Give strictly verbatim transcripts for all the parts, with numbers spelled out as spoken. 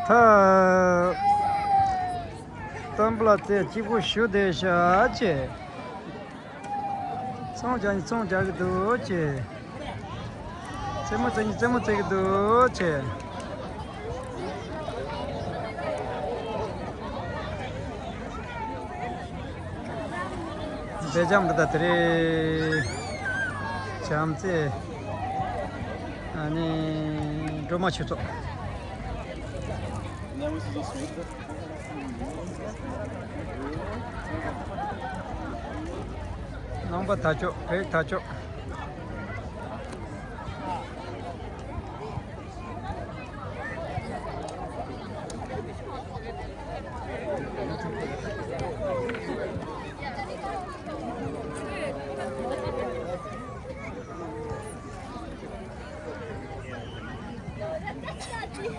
ཧ། ཏམ་བ་ལ་ཙེ་གཅིག་པོ་ཞུ་བསྡད་ཤག་ཅེ། ཚོང་རྒྱག་ནི་ཚོང་རྒྱག་གི་འདུག་ཅེ། རྩེད་མོ་རྩེ་ནི་རྩེད་མོ་རྩེ་གི་འདུག་ཅེ། སྦེལ་ཇམ་གི་ད་དེ་རེད། བྱམས་བརྩེ། ཨ་ནི་སྒྲོལ་མ་ཆོས་ཚོགས། ནང་པ་དར་ལྕོག་བོད་དར་ལྕོག།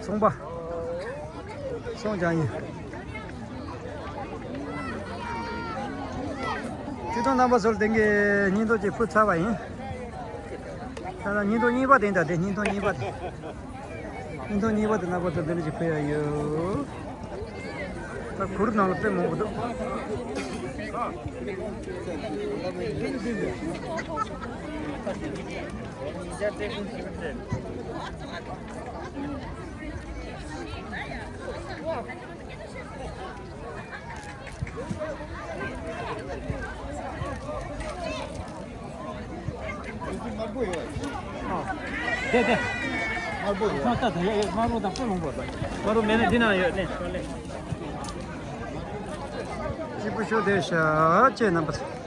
ཚོང་པ། ཚོང་རྒྱག་ཡིན། སྤྱིར་བཏང་རྣམ་པ་ཚོར་དེང་གི་སྙིང་སྟོབས་ཅིག་ཕུལ་ཚར་བ་ཡིན། ད་ལྟ་སྙིང་སྟོབས་གཉིས་པ་དེ་ཡིན། ད་དེ་སྙིང་སྟོབས་གཉིས་པ་དེ། སྙིང་སྟོབས་གཉིས་པ་དེ་རྣམ་པ་ཚོར་དེ་འདྲ་ཞིག་ཕུལ་ཡ་ཡོད། ད་གུར་ནང་ལ་དཔེ་མང་པོ་འདུག་དམར་པོ་ཡོད། ཨ། དེ་དེ། དམར་པོ་ཡོད། ད་ད་ད་ཡ་ཡ་དམར་པོ་དང་དཔེ་མང་པོ་འདུག་དམར་པོ་མེད་ན་འདི་ན་ཡོད་ནས་ཤོག་ལེ། སྐྱིད་པོ་ཤོག་བསྡད་ཤག་ཅེས་རྣམ་པ་ཚོ།